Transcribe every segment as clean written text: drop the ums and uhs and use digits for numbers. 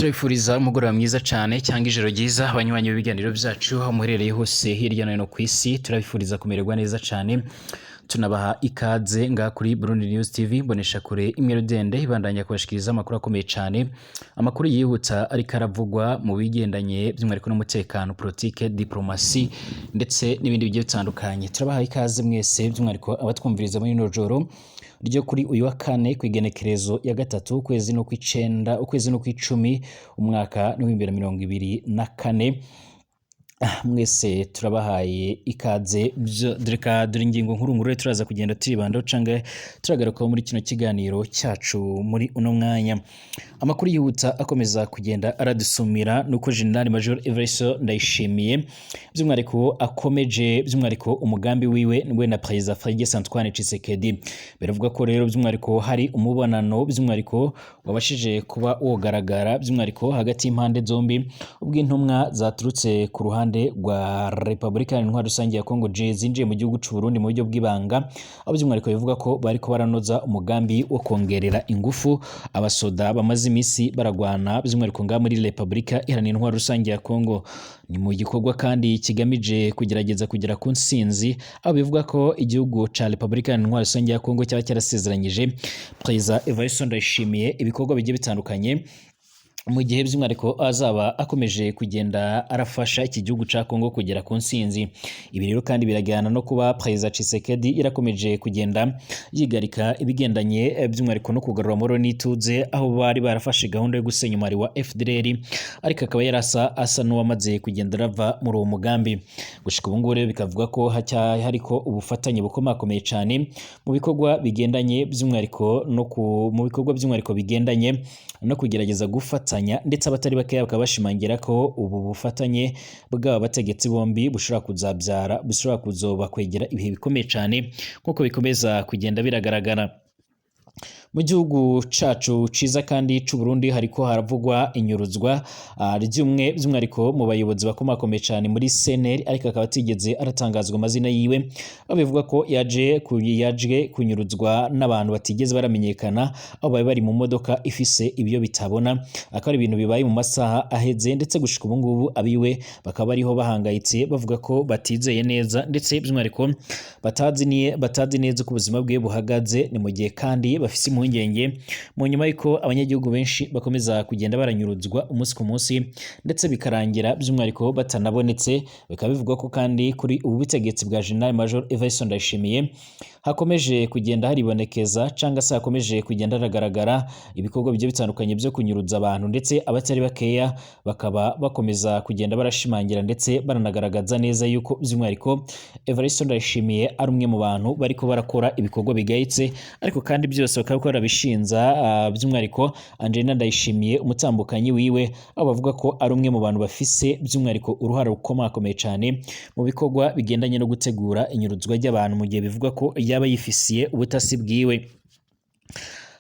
Turabifuriza umugoroba mwiza cyane cyangwa ijoro ryiza abanywanyi b'ibiganiro byacu aho muherereye hose hirya no hino ku isi. Turabifuriza kumererwa neza cyane, tunabaha ikaze ngaha kuri Burundi News TV, mbonesha kure imwe rudende ibandanya kubashikiriza amakuru akomeye cyane, amakuru yihuta ariko aravugwa mu bigendanye by'umwihariko n'umutekano, politike, diplomasi ndetse n'ibindi bigiye bitandukanye. Turabaha ikaze mwese, by'umwihariko abatwumviriza muri rino joro ryo kuri uyu wa kane, ku igenekerezo ya 3, ukwezi no kw'icenda, ukwezi no kw'icumi, umwaka w'2024. Mwese turabahaye ikaze. Reka dore ingingo nkuru nkuru turaza kugenda turibandaho canke turagarukaho muri kino kiganiro cyacu muri uno mwanya. Amakuru yihuta akomeza kugenda aradusumira nuko General Major Evariste Ndayishimiye by'umwihariko akomeje by'umwihariko umugambi wiwe we na Perezida Félix Antoine Tshisekedi. Biravuga ko rero by'umwihariko hari umubonano by'umwihariko wabashije kuba wogaragara by'umwihariko hagati y'impande zombi, ubwo intumwa zaturutse ku ruhande rwa Repubulika Iharanira Intwaro Rusange ya Kongo je zinjiye mu gihugu c'u Burundi mu buryo bw'ibanga, aho by'umwihariko bivuga ko bariko baranoza umugambi wo kongerera ingufu abasoda bamaze iminsi baragwana by'umwihariko ngaha muri Repubulika Iharanira Intwaro Rusange ya Kongo. Ni mu gikorwa kandi kigamije kugerageza kugera ku ntsinzi, aho bivuga ko igihugu ca Repubulika Iharanira Intwaro Rusange ya Kongo cyaba cyarasezeranyije Perezida Evariste Ndayishimiye ibikorwa bigiye bitandukanye mu gihe by'umwihariko azaba akomeje kugenda arafasha iki gihugu ca Kongo kugera ku ntsinzi. Ibi rero kandi birajyana no kuba Perezida Tshisekedi yarakomeje kugenda yigarika ibigendanye by'umwihariko no kugarura amahoro n'ituze, aho bari barafashe gahunda yo gusenya umubare wa FDLR, ariko akaba yarasa asa n'uwamaze kugenda arava muri uwo mugambi. Gushika ubu ngubu rero bikavuga ko hariko ubufatanye bukomakomeye cyane mu bikorwa bigendanye by'umwihariko no ku mu bikorwa by'umwihariko bigendanye no kugerageza gufatanya, ndetse abatari bakeya bakaba bashimangira ko ubu bufatanye bw'aba bategetsi bombi bushobora kuzabyara, bushobora kuzoba kwegera ibihe bikomeye cyane nk'uko bikomeza kugenda biragaragara. Mu gihugu cacu ciza kandi c'u Burundi hariko haravugwa inyuruzwa ry'umwe by'umwihariko mu bayobozi bakomakomeye cyane muri CNL, ariko akaba atigeze aratangazwa amazina yiwe, aho bivuga ko yaje kunyuruzwa n'abantu batigeze baramenyekana, aho bari bari mu modoka ifise ibyo bitabona. Akaba ari ibintu bibaye mu masaha aheze, ndetse gushika ubu ngubu abiwe bakaba bariho bahangayitse, bavuga ko batizeye neza ndetse by'umwihariko batazi neza uko ubuzima bwe buhagaze. Ni mu gihe kandi bafise impungenge mu nyuma y'uko abanyagihugu benshi bakomeza kugenda baranyuruzwa umunsi ku munsi, ndetse bikarangira by'umwihariko batanabonetse. Bikaba bivugwa ko kandi kuri ubu butegetsi bwa General Major Evariste Ndayishimiye hakomeje kugenda haribonekeza cyangwa se hakomeje kugenda haragaragara ibikorwa bigiye bitandukanye byo kunyuruza abantu, ndetse abatari bakeya bakaba bakomeza kugenda barashimangira ndetse baranagaragaza neza yuko by'umwihariko Evariste Ndayishimiye ari umwe mu bantu bariko barakora ibikorwa bigayitse, ariko kandi byose bakaba barabishinza by'umwihariko Angelina Ndayishimiye, umutambukanyi wiwe, aho bavuga ko ari umwe mu bantu bafise by'umwihariko uruhare rukomakomeye cyane mu bikorwa bigendanye no gutegura inyuruzwa ry'abantu, mu gihe bivugwa ko yaba yifisiye ubutasi bwiwe.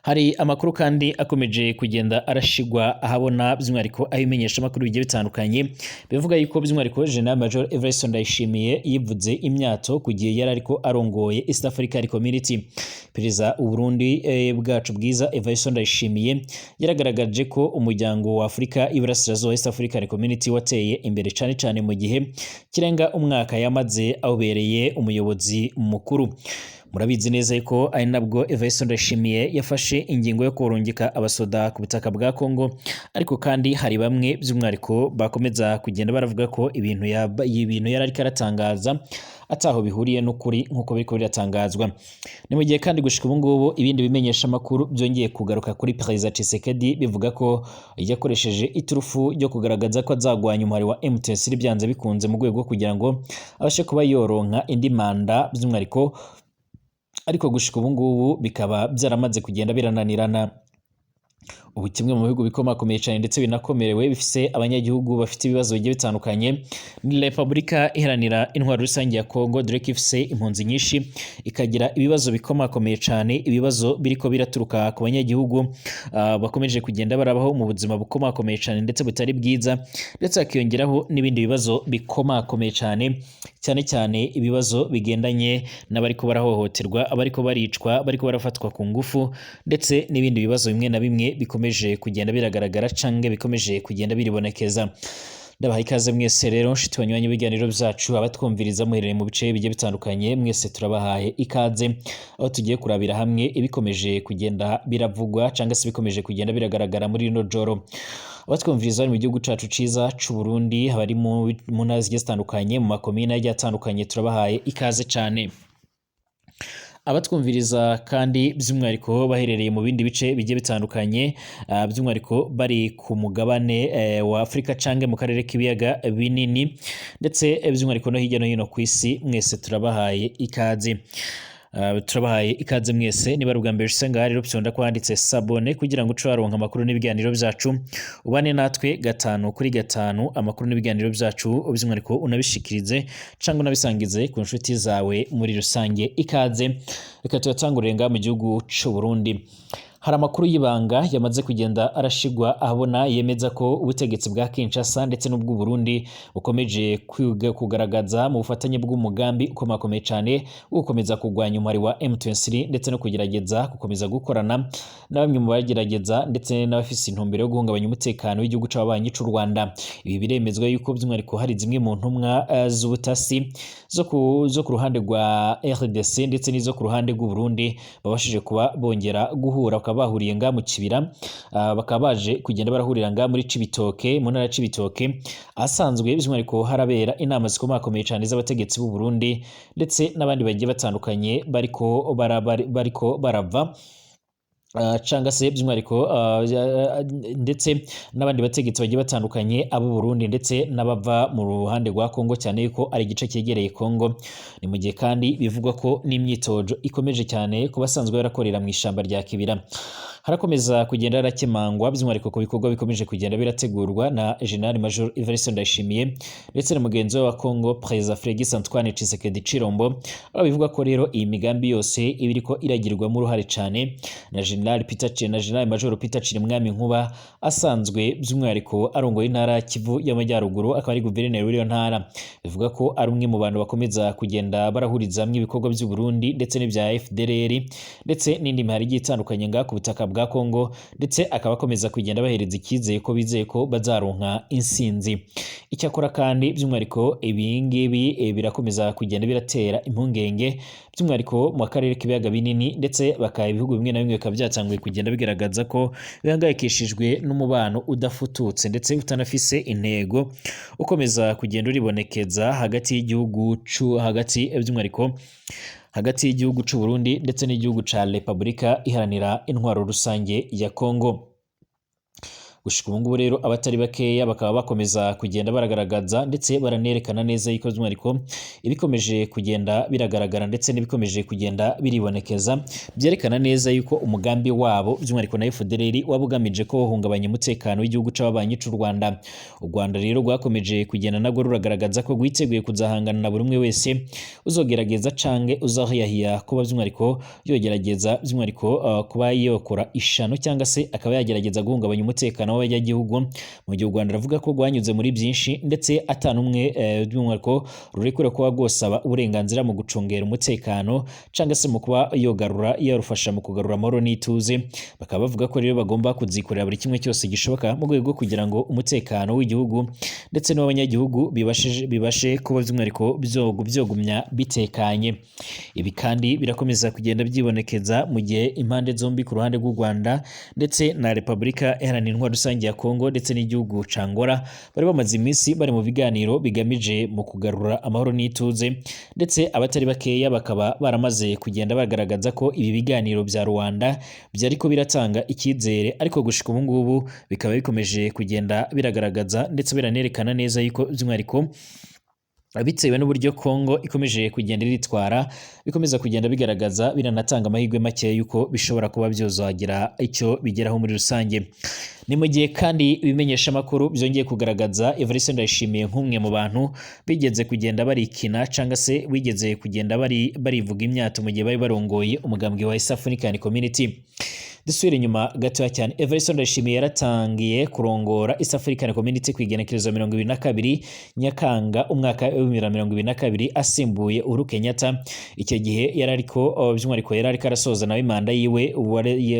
Hari amakuru kandi akomeje kugenda arashigwa ahabona, by'umwihariko aho ibimenyeshamakuru bigiye bitandukanye bivuga yuko by'umwihariko General Major Evariste Ndayishimiye yivuze imyato ku gihe yari ariko arongoye East African Community. Perezida w'u Burundi bwacu bwiza Evariste Ndayishimiye yaragaragaje ko umuryango wa Afurika y'Iburasirazuba, East African Community, wateye imbere cyane cyane mu gihe kirenga umwaka yamaze awubereye umuyobozi mukuru. Murabizi neza yuko ari nabwo Evariste Ndayishimiye yafashe ingingo yo kurungika abasoda ku butaka bwa Kongo, ariko kandi hari bamwe by'umwihariko bakomeza kugenda baravuga ko ibintu yari ariko aratangaza ataho bihuriye n'ukuri nk'uko biriko biratangazwa. Ni mu gihe kandi gushika ubu ngubu ibindi bimenyeshamakuru byongeye kugaruka kuri Perezida Tshisekedi, bivuga ko yakoresheje iturufu ryo kugaragaza ko azagwanya umuhari wa M23 byanze bikunze, mu rwego rwo kugira ngo abashe kuba yoronka indi manda by'umwihariko, ariko gushika ubu ngubu bikaba byaramaze kugenda birananirana. Ubu kimwe mu bihugu bikomakomeye cyane ndetse binakomerewe, bifise abanyagihugu bafite ibibazo bigiye bitandukanye, ni Repubulika Iharanira Intwaro Rusange ya Kongo, dore ko ifise impunzi nyinshi, ikagira ibibazo bikomakomeye cyane, ibibazo biriko biraturuka ku banyagihugu bakomeje kugenda barabaho mu buzima bukomakomeye cyane ndetse butari bwiza, ndetse hakiyongeraho n'ibindi bibazo bikomakomeye cyane, cyane cyane ibibazo bigendanye n'abariko barahohoterwa, abariko baricwa, bariko barafatwa ku ngufu, ndetse n'ibindi bibazo bimwe na bimwe bikomeje. bikomeje kugenda biragaragara canke bikomeje kugenda biribonekeza. Ndabaha ikaze mwese rero, nshuti banywanyi b'ibiganiro byacu, abatwumviriza muherereye mu bice bigiye bitandukanye, mwese turabahaye ikaze aho tugiye kurabira hamwe ibikomeje kugenda biravugwa cyangwa se bikomeje kugenda biragaragara muri rino joro. Abatwumviriza bari mu gihugu cacu ciza c'u Burundi, abari mu ntara zigiye zitandukanye, mu makomine agiye atandukanye, turabahaye ikaze cane. Abatwumviriza kandi by'umwihariko baherereye mu bindi bice bigiye bitandukanye, by'umwihariko bari ku mugabane wa Afurika canke mu karere k'ibiyaga binini, ndetse by'umwihariko no hirya no hino ku isi, mwese turabahaye ikaze. Turabahaye ikaze mwese. Niba ari ubwa mbere ushitse ngaha rero, fyonda ko handitse s'abonner kugira ngo uce waronka amakuru n'ibiganiro byacu, ubane natwe gatanu kuri gatanu, amakuru n'ibiganiro byacu by'umwihariko unabishikirize cyangwa unabisangize ku nshuti zawe muri rusange. Ikaze. Reka tuyatangurire ngaha mu gihugu c'u Burundi. Hari amakuru y'ibanga yamaze kugenda arashigwa ahabona yemeza ko ubutegetsi bwa Kinshasa ndetse n'ubw'u Burundi bukomeje kugaragaza mu bufatanye bw'umugambi ukomakomeye cyane wo gukomeza kurwanya umuhari wa M23, ndetse no kugerageza gukomeza gukorana na bamwe mu bagerageza ndetse n'abafise intumbero yo guhungabanya umutekano w'igihugu c'ababanyi c'u Rwanda. Ibi biremezwa yuko by'umwihariko hari zimwe mu ntumwa z'ubutasi zo ku ruhande rwa RDC ndetse n'izo ku ruhande rw'u Burundi babashije kuba bongera guhura, bakaba bahuriye nga mu Kibira, bakaba baje kugenda barahurira nga muri Cibitoke, mu ntara ya Cibitoke, ahasanzwe by'umwihariko harabera inama zikomakomeye cyane z'abategetsi b'u Burundi ndetse n'abandi bagiye batandukanye bariko barava canga se by'umwihariko ndetse n'abandi bategetsi bagiye batandukanye abo Burundi ndetse n'abava mu ruhande rwa Kongo, cyane yuko ari igice cyegereye Kongo. Ni mu gihe kandi bivugwa ko n'imyitozo ikomeje cyane ku basanzwe barakorera mu ishamba rya Kibira. Harakomeza kugenda harakemangwa by'umwihariko ku bikorwa bikomeje kugenda birategurwa na General Major Evariste Ndayishimiye ndetse na mugenzi we wa Kongo, Perezida Félix Antoine Tshisekedi Tshilombo, aho bivuga ko rero iyi migambi yose iba iriko iragirwamo uruhare cyane na General Peter na General Major Peter Cirimwami Nkuba, asanzwe by'umwihariko arongoye intara ya Kivu y'Amajyaruguru, akaba ari guverineri w'iyo ntara. Bivuga ko ari umwe mu bantu bakomeza kugenda barahuriza hamwe ibikorwa by'u Burundi ndetse n'ibya FDLR ndetse n'indi mihari igiye itandukanye ngaha ku butaka bwa Kongo, ndetse akaba akomeza kugenda bahereza icyizere ko bizeye ko bazaronka insinzi. Icyakora kandi by'umwihariko ibi ngibi birakomeza kugenda biratera impungenge by'umwihariko mu karere k'ibiyaga binini, ndetse bakaba ibihugu bimwe na bimwe bikaba byatanguye kugenda bigaragaza ko bihangayikishijwe n'umubano udafututse ndetse utanafise intego ukomeza kugenda uribonekeza hagati y'igihugu hagati by'umwihariko hagati y'igihugu c'u Burundi ndetse n'igihugu ca Repubulika Iharanira Intwaro Rusange ya Kongo. Gushika ubu ngubu rero, abatari bakeya bakaba bakomeza kugenda baragaragaza ndetse baranerekana neza yuko by'umwihariko ibikomeje kugenda biragaragara ndetse n'ibikomeje kugenda biribonekeza byerekana neza yuko umugambi wabo by'umwihariko na FDLR waba ugamije ko wohungabanya umutekano w'igihugu c'ababanyi c'u Rwanda. U Rwanda rero rwakomeje kugenda nabwo ruragaragaza ko rwiteguye kuzahangana na buri umwe wese uzogerageza canke uzahiyahiya kuba by'umwihariko yogerageza by'umwihariko kuba yokora ishano cyangwa se akaba yagerageza guhungabanya umutekano w'abanyagihugu, mu gihe u Rwanda ruvuga ko rwanyuze muri byinshi ndetse atanumwe by'umwihariko rurekura kuba rwosaba uburenganzira mu gucungera umutekano cyangwa se mu kuba yogarura yarufasha mu kugarura amahoro n'ituze. Bakaba bavuga ko rero bagomba kuzikorera buri kimwe cyose gishoboka mu rwego rwo kugira ngo umutekano w'igihugu ndetse n'uw'abanyagihugu bibashe kuba by'umwihariko byogumya bitekanye. Ibi kandi birakomeza kugenda byibonekeza mu gihe impande zombi, ku ruhande rw'u Rwanda ndetse na Repubulika Iharanira Intwaro Rusange ya Kongo ndetse n'igihugu ca Angola, bari bamaze iminsi bari mu biganiro bigamije mu kugarura amahoro n'ituze, ndetse abatari bakeya bakaba baramaze kugenda bagaragaza ko ibi biganiro bya Rwanda byariko biratanga icyizere, ariko gushika ubu ngubu bikaba bikomeje kugenda biragaragaza ndetse biranerekana neza yuko by'umwihariko bitewe n'uburyo Kongo ikomeje kugenda iritwara, bikomeza kugenda bigaragaza biranatanga amahirwe make yuko bishobora kuba byozagira icyo bigeraho muri rusange. Ni mu gihe kandi ibimenyeshamakuru byongeye kugaragaza Evariste Ndayishimiye nk'umwe mu bantu bigeze kugenda barikina cyangwa se bigeze kugenda barivuga imyato mu gihe bari barongoye umugambwe wa East African Community. Dusubire inyuma gatoya cyane. Evariste Ndayishimiye yaratangiye kurongora East African Community ku igenekerezo 22 Nyakanga umwaka wa 2022, asimbuye Uhuru Kenyatta. Icyo gihe yari ariko by'umwihariko yari ariko arasoza nawe manda yiwe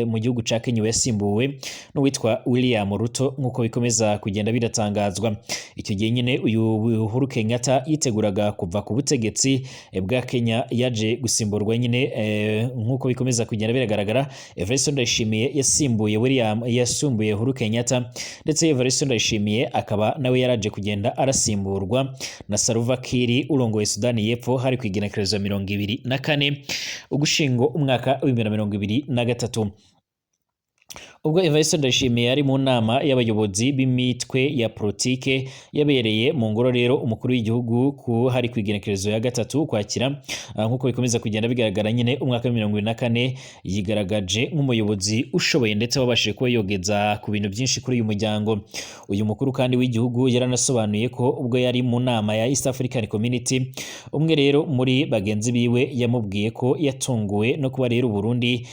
mu gihugu ca Kenya, yasimbuwe n'uwitwa William Ruto, nk'uko bikomeza kugenda biratangazwa. Icyo gihe nyine uyu Uhuru Kenyatta yiteguraga kuva ku butegetsi bwa Kenya, yaje gusimburwa nyine nk'uko bikomeza kugenda biragaragara. Evariste Ndayishimiye yasimbuye William, yasimbuye Uhuru Kenyatta, ndetse Evariste Ndayishimiye akaba nawe yaraje kugenda arasimburwa na Salva Kiir urongoye Sudani y'Epfo, hari ku igenekerezo 24 Ugushyingo umwaka wa 2023. Ubwo Evariste Ndayishimiye yari mu nama y'abayobozi b'imitwe ya politike yabereye mu ngoro rero umukuru w'igihugu, ku hari ku igenekerezo ya 3 Ukwakira, nk'uko bikomeza kugenda bigaragara nyine, umwaka wa 2024, yigaragaje nk'umuyobozi ushoboye ndetse wabashije kuba yogeza ku bintu byinshi kuri uyu muryango. Uyu mukuru kandi w'igihugu yaranasobanuye ko ubwo yari mu nama ya East African Community, umwe rero muri bagenzi biwe yamubwiye ko yatunguwe no kuba rero Burundi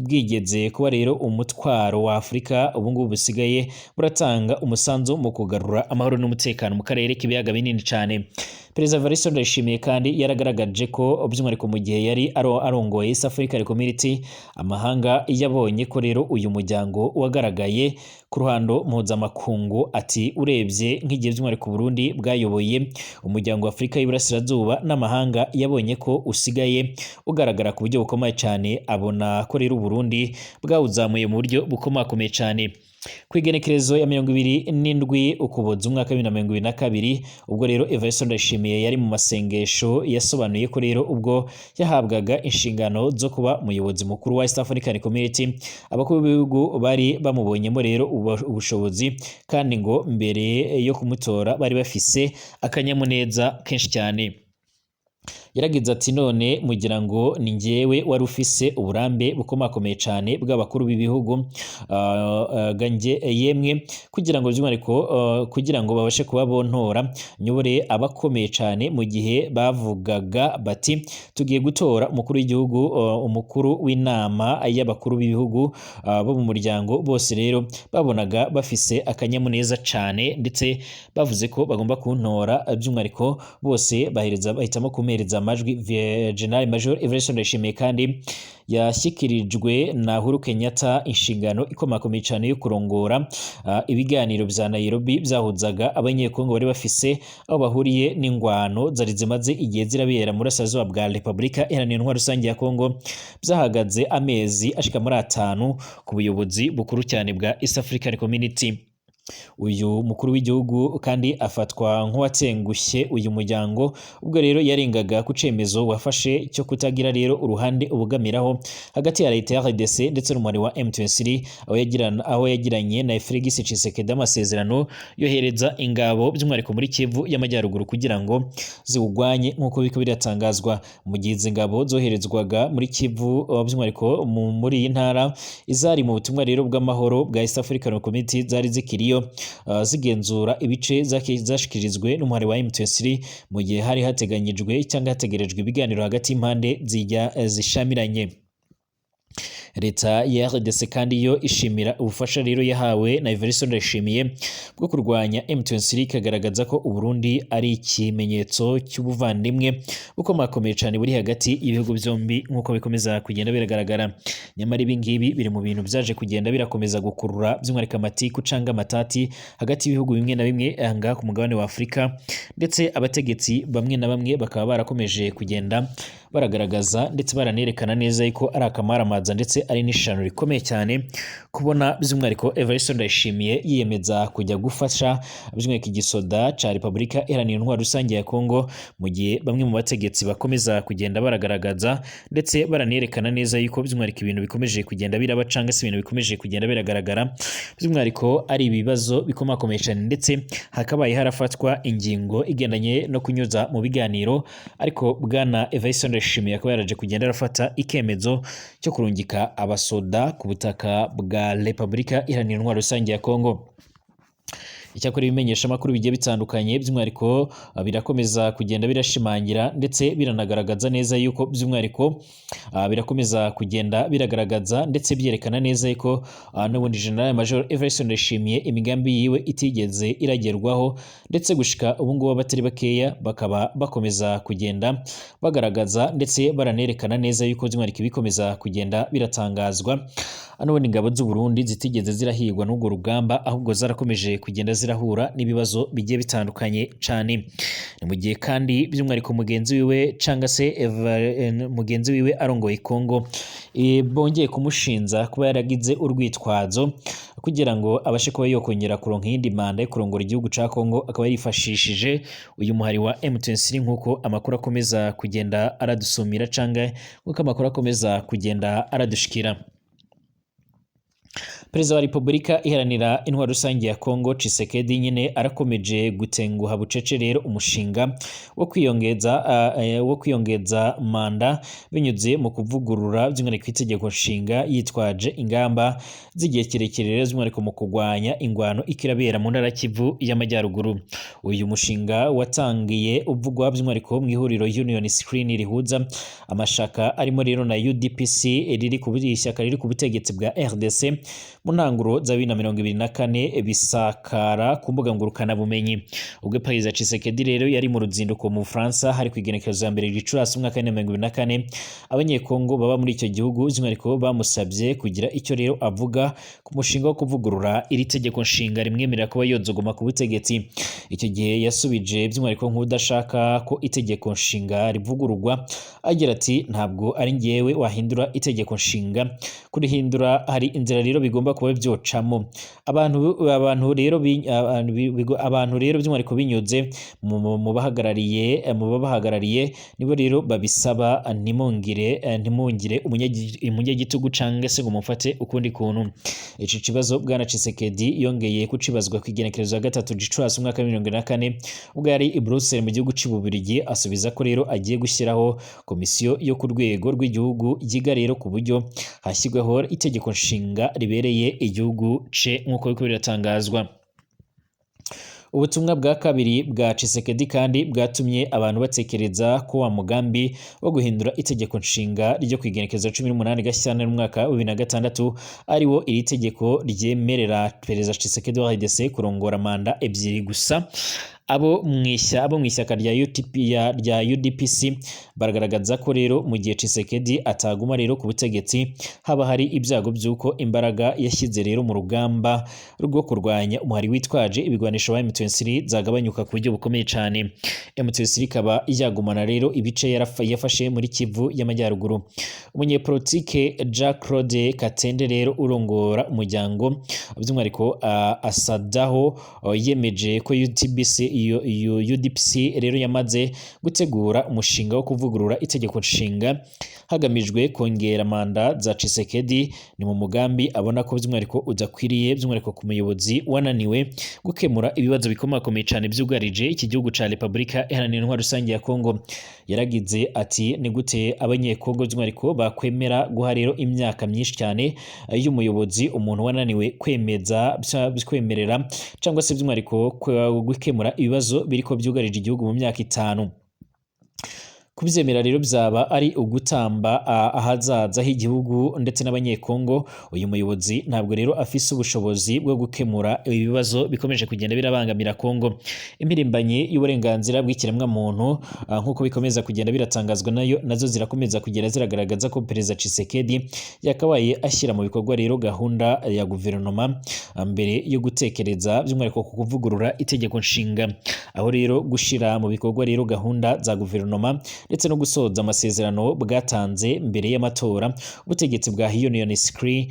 bwigeze kuba rero umutwaro wa Afurika, ubu ngubu busigaye buratanga umusanzu mu kugarura amahoro n'umutekano mu karere k'ibiyaga binini cyane. Perezida Evariste Ndayishimiye kandi yaragaragaje ko by'umwihariko mu gihe yari arongoye East African Community, amahanga yabonye ko rero uyu muryango wagaragaye ku ruhando mpuzamakungu. Ati: "Urebye nk'igihe by'umwihariko Burundi bwayoboye umuryango wa Afurika y'Iburasirazuba, n'amahanga yabonye ko usigaye ugaragara ku buryo bukomeye cyane, abona ko rero Burundi bwawuzamuye mu buryo bukomakomeye cyane." Ku igenekerezo ya 27 Ukuboza umwaka wa 2022, ubwo rero Evariste Ndayishimiye yari mu masengesho, yasobanuye ko rero ubwo yahabwaga inshingano zo kuba umuyobozi mukuru wa East African Community, abakuru b'ibihugu bari bamubonyemo rero ubushobozi, kandi ngo mbere yo kumutora bari bafise akanyamuneza kenshi cyane. Yaragize ati: "None mugira ngo ni njyewe wari ufise uburambe bukomakomeye cyane bw'abakuru b'ibihugu ganjye yemwe, kugira ngo by'umwihariko kugira ngo babashe kuba bontora nyobore abakomeye cyane? Mu gihe bavugaga bati tugiye gutora umukuru w'igihugu, umukuru w'inama y'abakuru b'ibihugu bo mu muryango, bose rero babonaga bafise akanyamuneza cyane, ndetse bavuze ko bagomba kuntora by'umwihariko, bose bahereza bahitamo kumpereza amajwi." General Major Evariste Ndayishimiye kandi yashyikirijwe na Uhuru Kenyatta inshingano ikomakomeye cyane yo kurongora ibiganiro vya Nairobi byahuzaga Abanyekongo bari bafise aho bahuriye n'ingwano zari zimaze igihe zirabera mu burasirazuba bwa Repubulika Iharanira Intwaro Rusange ya Kongo, byahagaze amezi ashika muri 5 ku buyobozi bukuru cyane bwa East African Community. Uyu mukuru w'igihugu kandi afatwa nk'uwatengushye uyu muryango ubwo rero yarengaga ku cemezo wafashe cyo kutagira rero uruhande ubugamiraho hagati ya leta ya RDC ndetse n'umubare wa M23, aho yagiranye na Felix Tshisekedi amasezerano yohereza ingabo by'umwihariko muri Kivu y'Amajyaruguru kugira ngo ziwugwanye, nk'uko biriko biratangazwa. Mu gihe izi ngabo zoherezwaga muri Kivu, by'umwihariko muri iyi ntara, izari mu butumwa rero bw'amahoro bwa East African Community zari zikiriyo zigenzura ibice zashikirijwe n'umuhari wa M23, mu gihe hari hateganyijwe cyangwa hategerejwe ibiganiro hagati y'impande zijya zishamiranye. Leta ya RDC kandi yo ishimira ubufasha rero yahawe na Evariste Ndayishimiye bwo kurwanya M23, ikagaragaza ko Uburundi ari ikimenyetso cy'ubuvandimwe bukomakomeye cyane buri hagati y'ibihugu byombi, nk'uko bikomeza kugenda biragaragara. Nyamara ibi ngibi biri mu bintu byaje kugenda birakomeza gukurura by'umwihariko amatiku canga amatati hagati y'ibihugu bimwe na bimwe aha ngaha ku mugabane wa Afurika, ndetse abategetsi bamwe na bamwe bakaba barakomeje kugenda baragaragaza ndetse baranerekana neza yuko ari akamaramaza, ndetse ari n'ishano rikomeye cyane kubona by'umwihariko Evariste Ndayishimiye yiyemeza kujya gufasha by'umwihariko igisoda ca Repubulika Iharanira Intwaro Rusange ya Kongo, mu gihe bamwe mu bategetsi bakomeza kugenda baragaragaza ndetse baranerekana neza yuko by'umwihariko ibintu bikomeje kugenda biraba, canga se ibintu bikomeje kugenda biragaragara by'umwihariko ari ibibazo bikomakomeye cyane, ndetse hakabaye harafatwa ingingo igendanye no kunyuza mu biganiro. Ariko bwana Evariste Ndayishimiye akaba yaraje kugenda arafata ikemezo cyo kurungika abasoda ku butaka bwa Repubulika Iharanira Intwaro Rusange ya Kongo. Icyakora ibimenyesha amakuru bigiye bitandukanye by'umwihariko birakomeza kugenda birashimangira ndetse biranagaragaza neza yuko by'umwihariko birakomeza kugenda biragaragaza ndetse byerekana neza yuko n'ubundi General Major Evariste Ndayishimiye imigambi yiwe itigeze iragerwaho, ndetse gushika ubu ngubu abatari bakeya bakaba bakomeza kugenda bagaragaza ndetse baranerekana neza yuko by'umwihariko bikomeza kugenda biratangazwa n'ubundi ingabo z'u Burundi zitigeze zirahigwa n'urwo rugamba, ahubwo zarakomeje kugenda zirahura n'ibibazo bigiye bitandukanye cane. Ni mu gihe kandi by'umwihariko mugenzi wiwe canga se mugenzi wiwe arongoye Kongo bongeye kumushinza kuba yaragize urwitwazo kugira ngo abashe kuba yokongera kuronka iyindi manda yo kurongora igihugu ca Kongo, akaba yarifashishije uyu muhari wa M23 nk'uko amakuru akomeza kugenda aradusumira canke nk'uko amakuru akomeza kugenda aradushikira. Perezida wa Repubulika Iharanira Intwaro Rusange ya Kongo Tshisekedi nyine arakomeje gutenguha bucece rero umushinga wo kwiyongeza manda binyuze mu kuvugurura by'umwihariko itegeko nshinga, yitwaje ingamba z'igihe kirekire rero by'umwihariko mu kurwanya ingwano ikirabera mu ntara Kivu y'Amajyaruguru. Uyu mushinga watangiye uvugwa by'umwihariko mu ihuriro Union Screen rihuza amashaka arimo rero na UDPC riri ku ishyaka riri ku butegetsi bwa RDC mu ntanguro za 2024, bisakara ku mbuga ngurukanabumenyi. Ubwo Perezida Tshisekedi rero yari mu ruzinduko mu Bufaransa, hari ku igenekerezo ya 1 Gicurasi umwaka wa 2024, Abanyekongo baba muri icyo gihugu by'umwihariko bamusabye kugira icyo rero avuga ku mushinga wo kuvugurura iri tegeko nshinga rimwemerera kuba yozogoma ku butegetsi. Icyo gihe yasubije by'umwihariko nk'udashaka ko itegeko nshinga rivugururwa, agira ati: "Ntabwo ari njyewe wahindura itegeko nshinga. Kurihindura hari inzira rero bigomba kuba byocamo. Abantu rero by'umwihariko binyuze mu babahagarariye nibo rero babisaba. Ntimungire umunyagitugu canke se ngo mumfate ukundi kuntu." Ico kibazo bwana Tshisekedi yongeye kucibazwa ku igenekerezo ya 3 Gicurasi umwaka wa 2024, ubwo yari i Bruxelles mu gihugu cy'u Bubiligi, asubiza ko rero agiye gushyiraho komisiyo yo ku rwego rw'igihugu yiga rero ku buryo hashyirwaho itegeko nshinga ribereye igihugu ce, nk'uko biriko biratangazwa. Ubutumwa bwa kabiri bwa Tshisekedi kandi bwatumye abantu batekereza ko wa mugambi wo guhindura itegeko nshinga ryo kwigenekereza 18 Gashyantare umwaka wa 2006, ariwo iri tegeko ryemerera Perezida Tshisekedi wa RDC kurongora manda ebyiri gusa. Abo mu ishyaka rya UTP rya UDPC baragaragaza ko rero mu gihe Tshisekedi ataguma rero ku butegetsi, haba hari ibyago by'uko imbaraga yashyize rero mu rugamba rwo kurwanya umuhari witwaje ibigwanisho wa M23 zagabanyuka ku buryo bukomeye cyane, M23 ikaba yagumana rero ibice yafashe muri Kivu y'Amajyaruguru. Umunyepolitike Jack Claude Katende rero urongora umuryango by'umwihariko Asadaho yemeje ko UTBC iyo UDPC rero yamaze gutegura umushinga wo kuvugurura itegeko nshinga hagamijwe kongera manda za Tshisekedi. Ni mu mugambi abona ko by'umwihariko udakwiriye, by'umwihariko ku muyobozi wananiwe gukemura ibibazo bikomakomeye cyane byugarije iki gihugu ca Repubulika Iharanira Intwaro Rusange ya Kongo. Yaragize ati: "Ni gute Abanyekongo by'umwihariko bakwemera guha rero imyaka myinshi cyane y'umuyobozi umuntu wananiwe kwemeza, kwemerera cyangwa se by'umwihariko gukemura ibibazo biriko byugarije igihugu mu myaka 5? Kubyemera rero byaba ari ugutamba ahazaza h'igihugu ndetse n'Abanyekongo. Uyu muyobozi ntabwo rero afise ubushobozi bwo gukemura ibibazo bikomeje kugenda birabangamira Kongo." Impirimbanyi y'uburenganzira bw'ikiremwamuntu, nk'uko bikomeza kugenda biratangazwa, nayo nazo zirakomeza kugenda ziragaragaza ko Perezida Tshisekedi yakabaye ashyira mu bikorwa rero gahunda ya guverinoma mbere yo gutekereza by'umwihariko ku kuvugurura itegeko nshinga, aho rero gushira mu bikorwa rero gahunda za guverinoma ndetse no gusoza amasezerano bwatanze mbere y'amatora. Ubutegetsi bwa Union Screen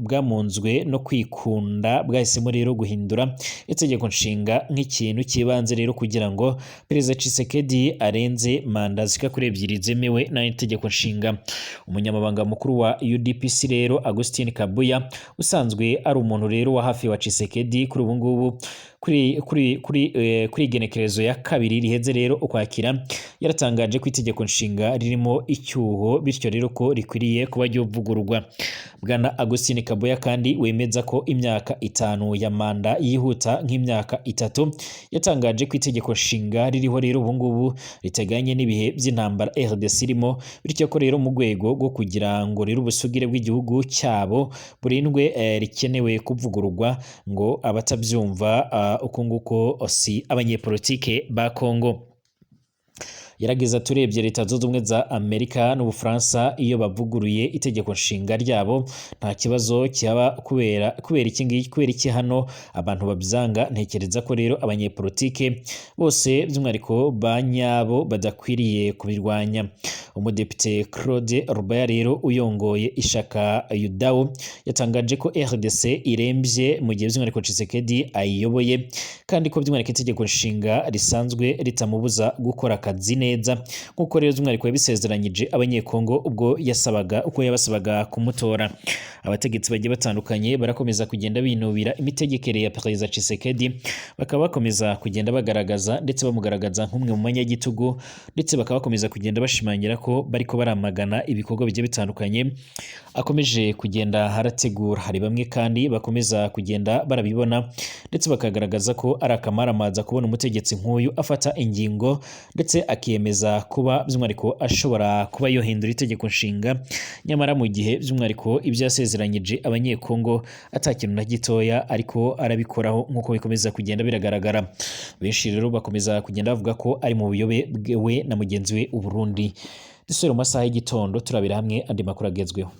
bwamunzwe no kwikunda, bwahisemo rero guhindura itegeko nshinga nk'ikintu cy'ibanze rero kugira ngo Perezida Tshisekedi arenze manda zishika kuri ebyiri zemewe n'itegeko nshinga. Umunyamabanga mukuru wa UDPC rero Augustin Kabuya, usanzwe ari umuntu rero wa hafi wa Tshisekedi, kuri ubu ngubu Kuri igenekerezo ya kabiri riheze rero Ukwakira, yaratangaje ko itegeko nshinga ririmo icyuho, bityo rero ko rikwiriye kuba ryovugururwa. Bwana Augustin Kabuya kandi wemeza ko imyaka 5 ya manda yihuta nk'imyaka 3, yatangaje ko itegeko nshinga ririho rero ubu ngubu riteganye n'ibihe by'intambara RDC irimo, bityo ko rero mu rwego rwo kugira ngo rero ubusugire bw'igihugu cyabo burindwe, rikenewe kuvugururwa. Ngo abatabyumva uko nguko si abanyepolitike ba Congo. Yarageze, turebye Leta Zunze Ubumwe za Amerika n'Ubufaransa, iyo bavuguruye itegeko nshinga ryabo nta kibazo cyaba. Kubera iki ngiki, kubera iki hano abantu babyanga? Ntekereza ko rero abanyepolitike bose, by'umwihariko ba nyabo, badakwiriye kubirwanya. Umudepite Claude Rubaya rero uyongoye ishaka Yudawo yatangaje ko RDC irembye mu gihe by'umwihariko Tshisekedi ayiyoboye, kandi ko by'umwihariko itegeko nshinga risanzwe ritamubuza gukora akazi neza, nk'uko rero by'umwihariko yabisezeranyije Abanyekongo ubwo yasabaga uko yabasabaga kumutora. Abategetsi bagiye batandukanye barakomeza kugenda binubira imitegekere ya Perezida Tshisekedi, bakaba bakomeza kugenda bagaragaza ndetse bamugaragaza nk'umwe mu banyagitugu, ndetse bakaba bakomeza kugenda bashimangira ko bariko baramagana ibikorwa bigiye bitandukanye akomeje kugenda harategura. Hari bamwe kandi bakomeza kugenda barabibona ndetse bakagaragaza ko ari akamaramaza kubona umutegetsi nk'uyu afata ingingo ndetse akiyemeza kuba by'umwihariko ashobora kuba yohindura itegeko nshinga, nyamara mu gihe by'umwihariko ibyo yasezeranyije Abanyekongo atakintu na gitoya ariko arabikoraho, nk'uko bikomeza kugenda biragaragara. Benshi rero bakomeza kugenda bavuga ko ari mu buyobe bwe na mugenzi we Uburundi. Dusubire mu masaha y'igitondo turabira hamwe andi makuru agezweho.